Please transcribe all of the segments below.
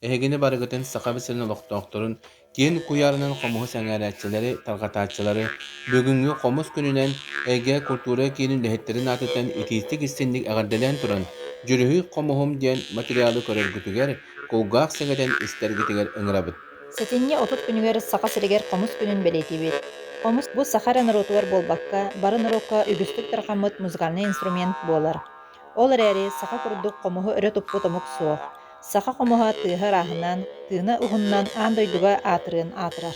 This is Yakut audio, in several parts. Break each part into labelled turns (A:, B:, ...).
A: Эһигини барыгытын Сахабыт сирин олохтоохторун, киэн куйаарынан хомуһу сэҥээрээччилэри, тарҕатааччылары бүгүҥҥү Хомус күнүнэн Эйгэ култуура киинин үлэһиттэрин аатыттан итиитик-истиҥник эҕэрдэлээн туран, «Дьүрүһүй хомуһум» диэн материалы көрөргүтүгэр, кулгаах сэгэтэн истэргитигэр ыҥырабыт.
B: Сэтинньи 30 күнүгэр Саха сиригэр Хомус күнүн бэлиэтиибит. Хомус бу саха эрэ норуотугар буолбакка, бары норуокка үгүстүк тарҕаммыт музыкальнай инструмент буолар. Ол эрээри саха курдук хомуһу өрө туппут омук суох. Саха хомуһа тыаһа ырааһынан, тыына уһунунан аан дойдуга аатырыан аатырар.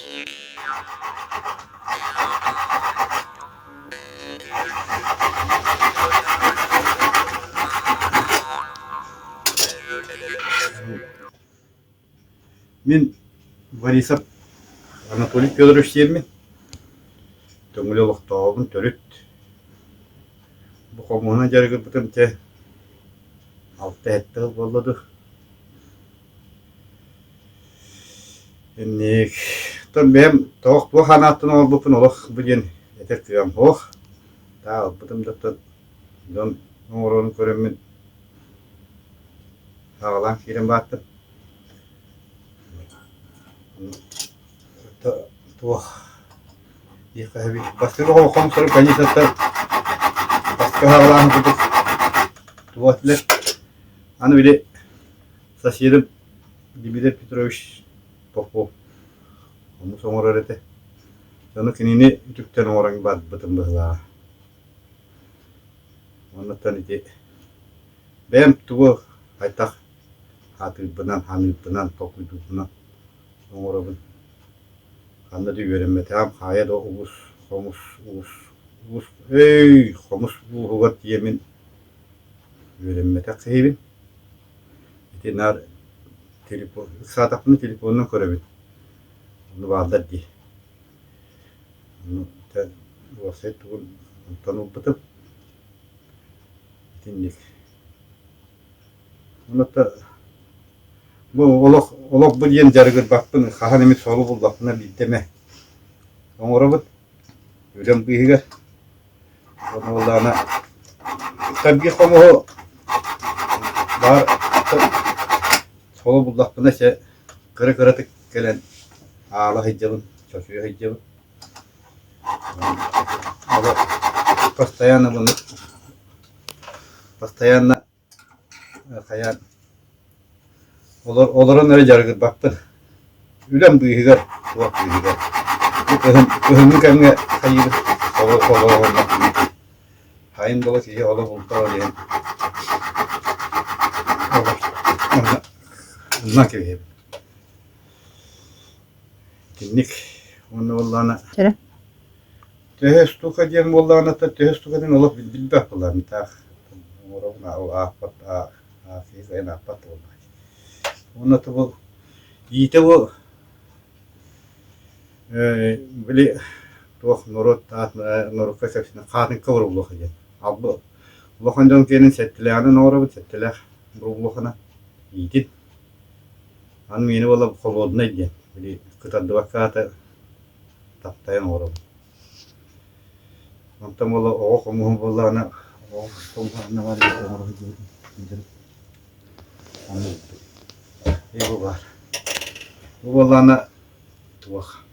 C: Мин Борисов Анатолий Федорович диэммин, Төҥүлү олохтооҕобун төрүт. Бу хомуһунан дьарыгырбытым дьэ алта-сэттэ сыл буолла дуу. Инник оттон бэйэм тоҕо туох анааттан оҥорбуппун олох бу диэн этэр кыаҕым суох. Таа ылбытым да оттон дьон оҥорорун көрөммүн Аҕалаан киирэн бааттым. Туох Бастакы хомсору конечно бастакы аҕалаан курдук туох этилэр. Аны били соседым Дмитрий Петрович Попов хомус оҥорор этэ. Ону кинини үтүктэн оҥорон барбытым быһыылааҕа. Оннуттан ити Бэйэм тугу хайдах аатырбынан, ханыырбынан, толкуйдуурбунан оҥоробун. Ханна да үөрэммэтэҕим, хаайа да уус, хомус, уус, уус, эй, хомус ууһугар тиийэммин үөрэммэтэх киһибин. Ити наар телефон, ыксаатахпына телефонунан көрөбүн. Ону бааллар дии. Ону уопсай тугун онтон ылбытым. Итинник. Онуоха бу олох олох бу диэн дьарыгырбаппын, хаһан эмит суолу буллахпына биирдэ эмэ оҥоробут. Үлэм быыһыгар. Ону буоллаҕына тарбыы хомуһу баар суолу буллахпына чэ кыра-кыратык кэлэн аала сылдьабын, чочуйа сылдьабын. Постоянно муну постоянно хайаан олорон эрэ дьарыгырбаппын. Үлэм быыһыгар, туох быыһыгар. Бу кыһын кыһыҥҥы кэмҥэ хайыыбын олорон хайын буола киһи олох бултаҕа диэн онно кэбиһэбин. Итинник уонна буоллаҕына төһө штука диэн буоллаҕына төһө штука диэн олох билбэт буоллаҕым таах оҥоробун ол аахпат аахпат аахпат буоллаҕа Уонна бу иитэ бу били туох норуот норуокка кэпсэнэ хаатыҥка буруллуоха диэн. Албы улахан дьон киэнин сэттэлээҕинэн оҥоробут, сэттэлээх буруллуохана иитин. Аны миэнэ буола холуодунай диэн, били кытардыбакка аата таптайан оҥоробут. Онтон буола оҕо хомуһун буоллаҕына, оҕо хомуһун оҥоро сылдьыбытым. Бу баар. Бу буоллаҕына туох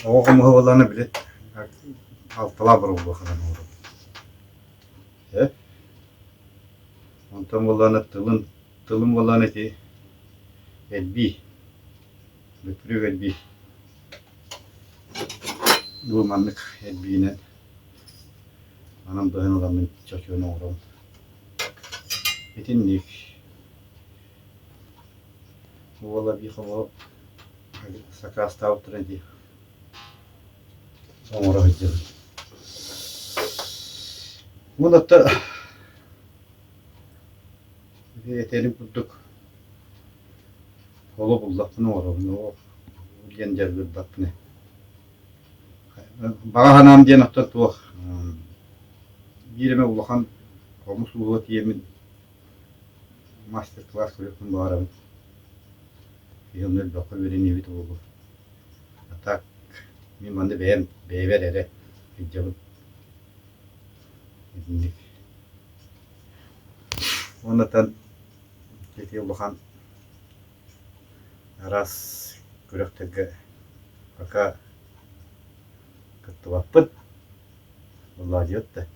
C: оҕо хомуһа буоллаҕына били алталаах боробулуоханан оҥоробут. Э? Онтон буоллаҕына тылын тылын буоллаҕына ити элбии, бөппүрүөк элбии. Бу маннык элбиинэн анан быһан ыламмын чочуйан оҥоробун. Итинник уола биир хомуһу сакаастаабыттара дии оҥоро сылдьабын. Уонна этэрим курдук оло буллахпына оҥоробун, ол диэн дьарыгырбаппын ээ. Баҕа санаам диэн оттон туох биир эмэ улахан хомус ууһуга тиийэммин мастер-класс көрүөхпүн баҕарабын. Киһи онно элбэххэ үөрэниэбит буолуо. А так мин манна бэйэм бэйэбэр эрэ сылдьабын. Итинник. Уонна ити улахан. Араас күрэхтэргэ пока кыттыбаппын. Ыллаадьыйат да.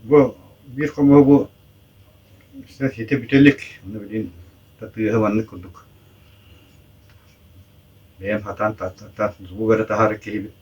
C: Бу биир хомуһу бу ситэ бүтэ илик. Ону билигин тыаһа маннык курдук. Бэйэм хатаан звук эрэ таһаарар киһибин.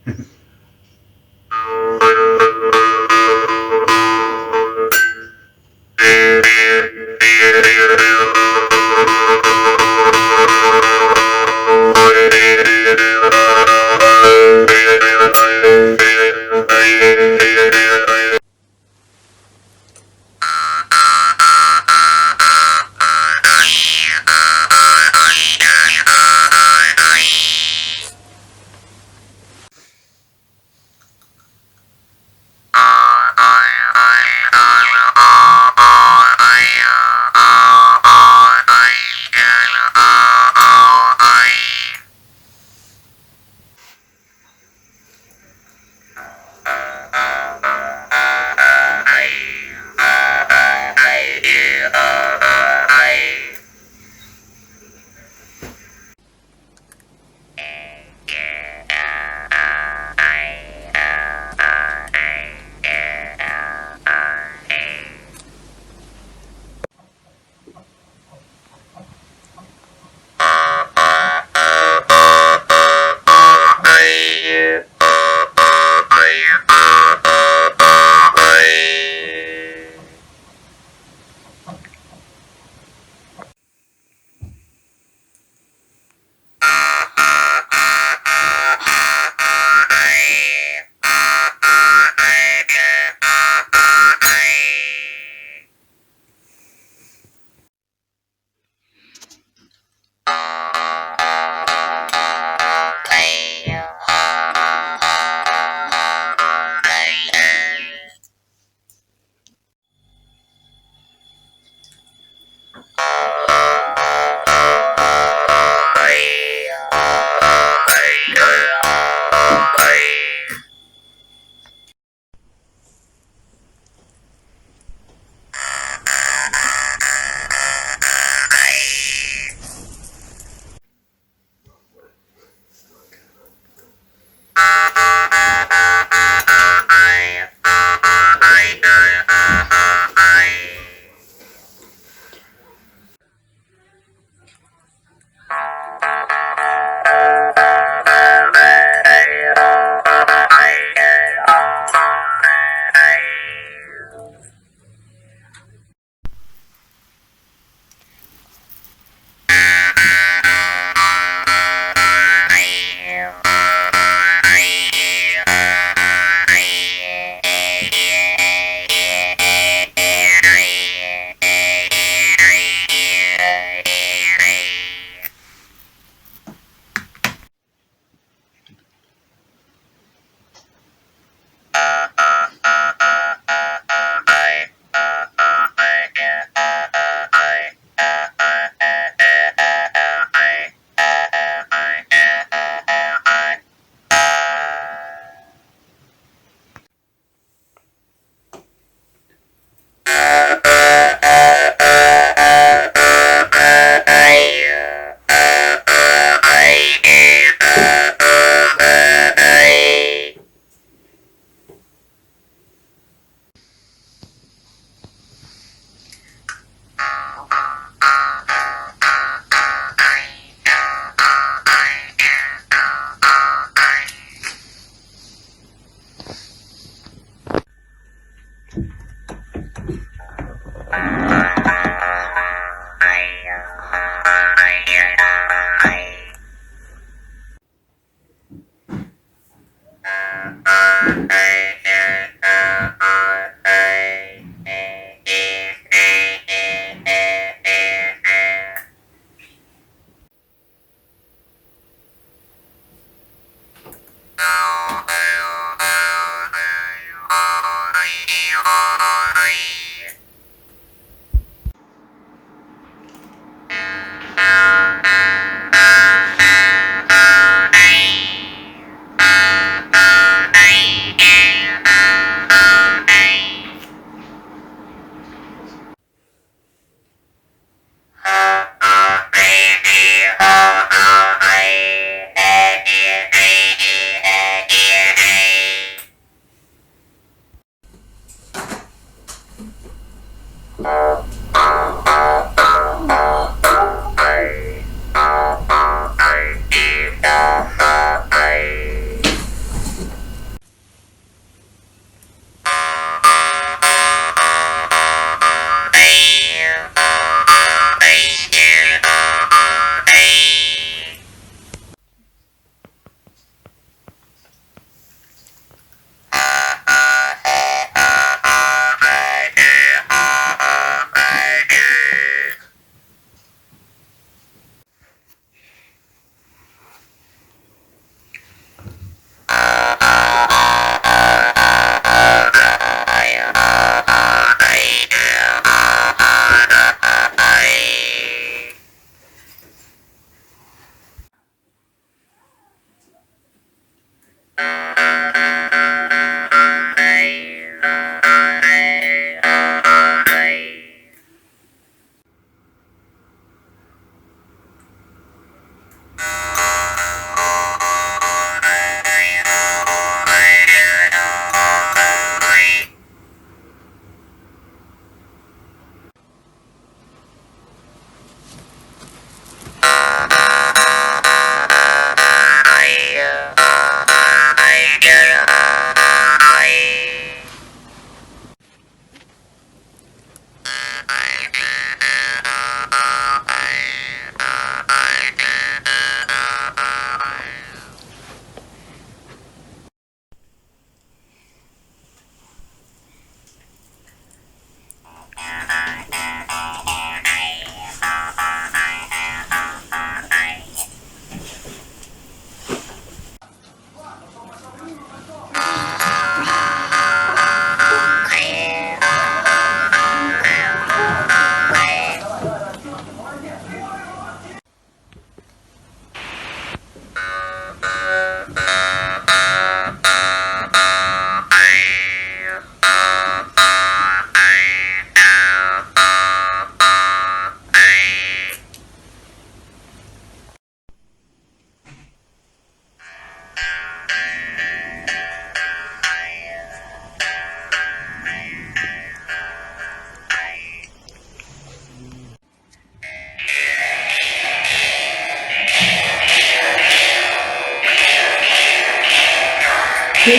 B: Б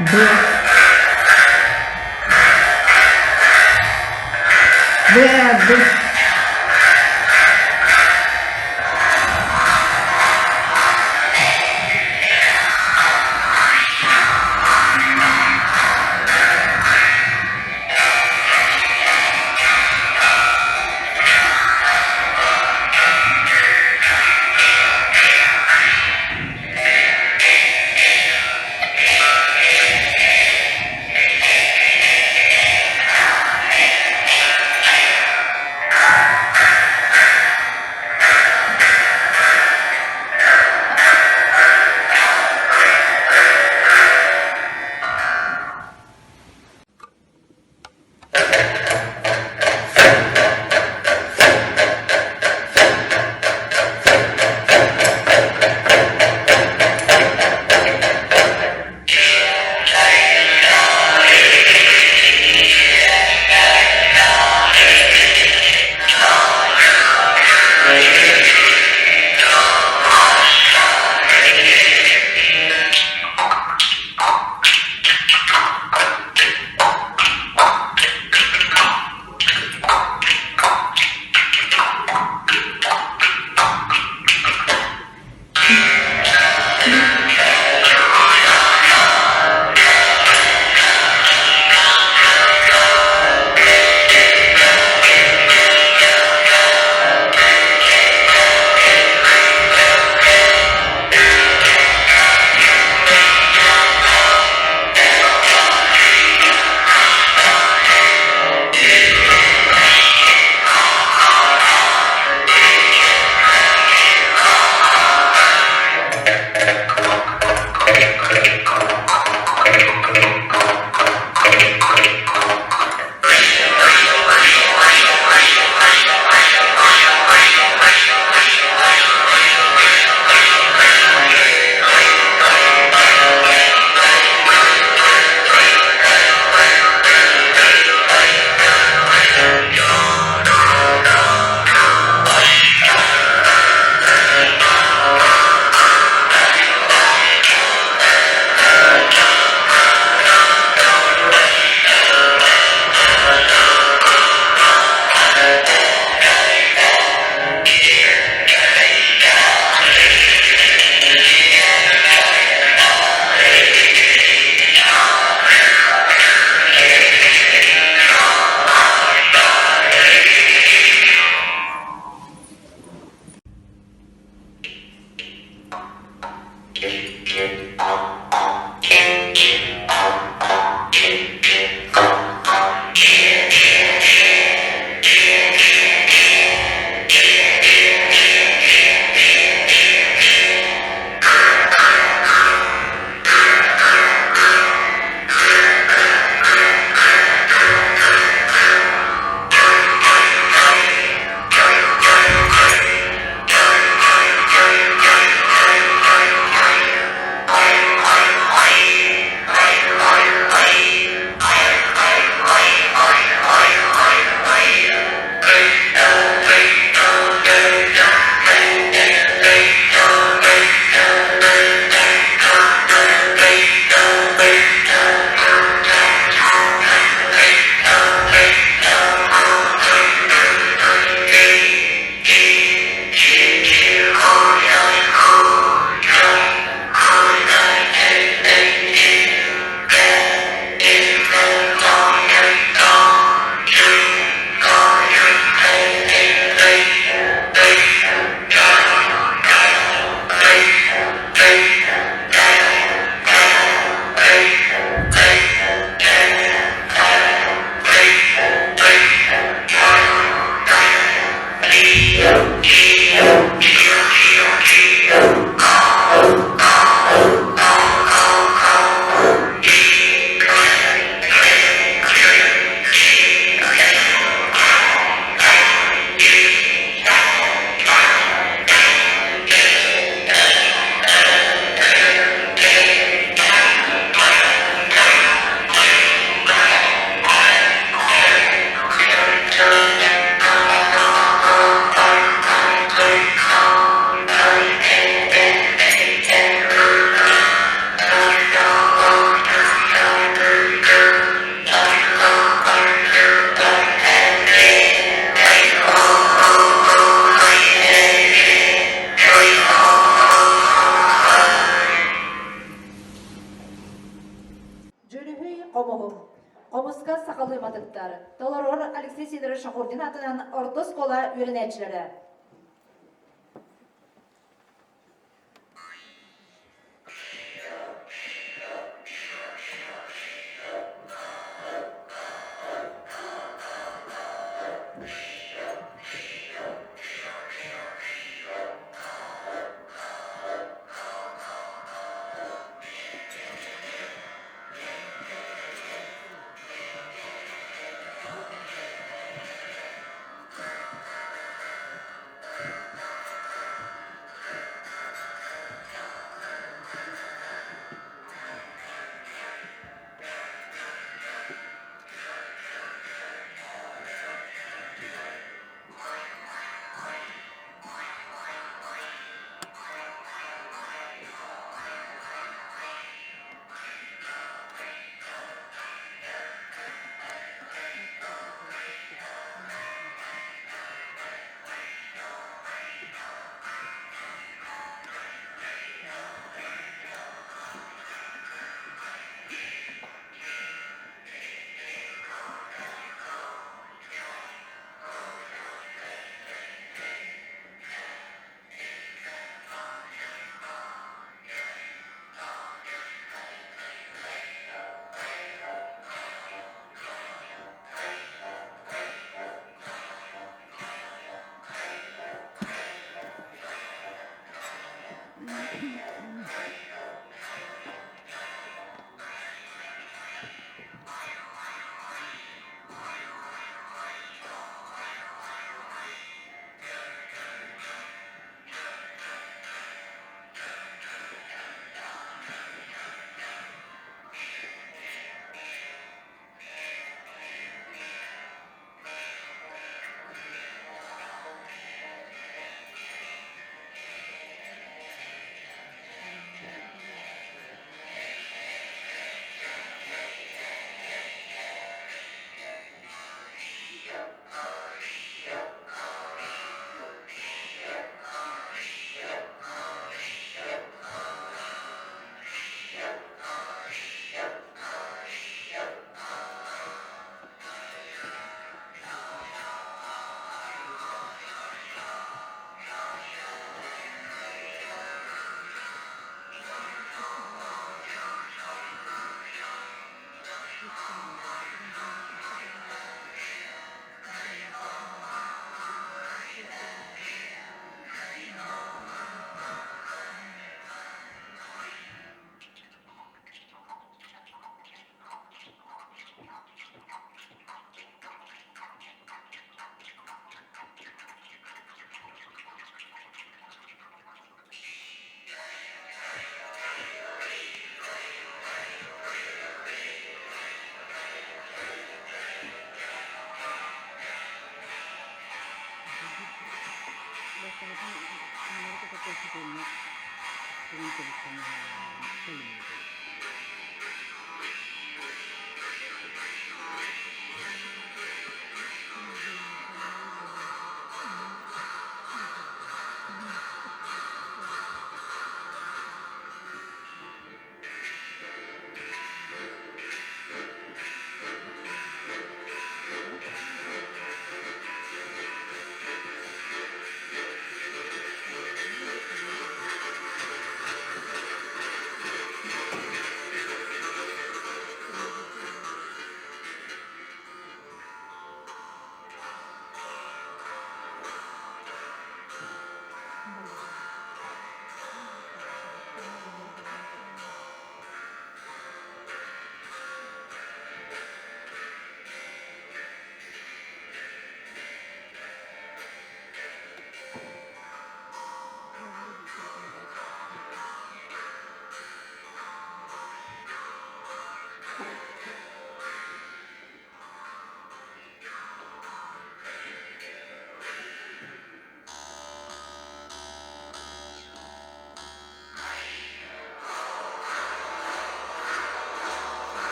B: Б Б Сидоровтар. Толорор Алексей Сидорович Шахурдин аатынан орто оскуола үөрэнээччилэрэ.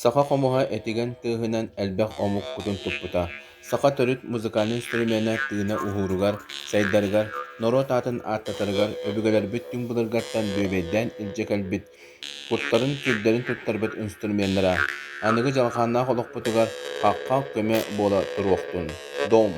A: Саха хомуһа этигэн тыаһынан элбэх омук кутун туппута. Саха төрүт музыкальнай инструмена тыына уһууругар, сайдарыгар, норуот аатын ааттатарыгар өбүгэлэрбит түҥ былыргаттан бүөбэйдээн илдьэ кэлбит куттарын-сүрдэрин туттарбыт инструменнара аныгы дьалхааннаах олохпутугар хахха көмө буола туруохтун. Дом!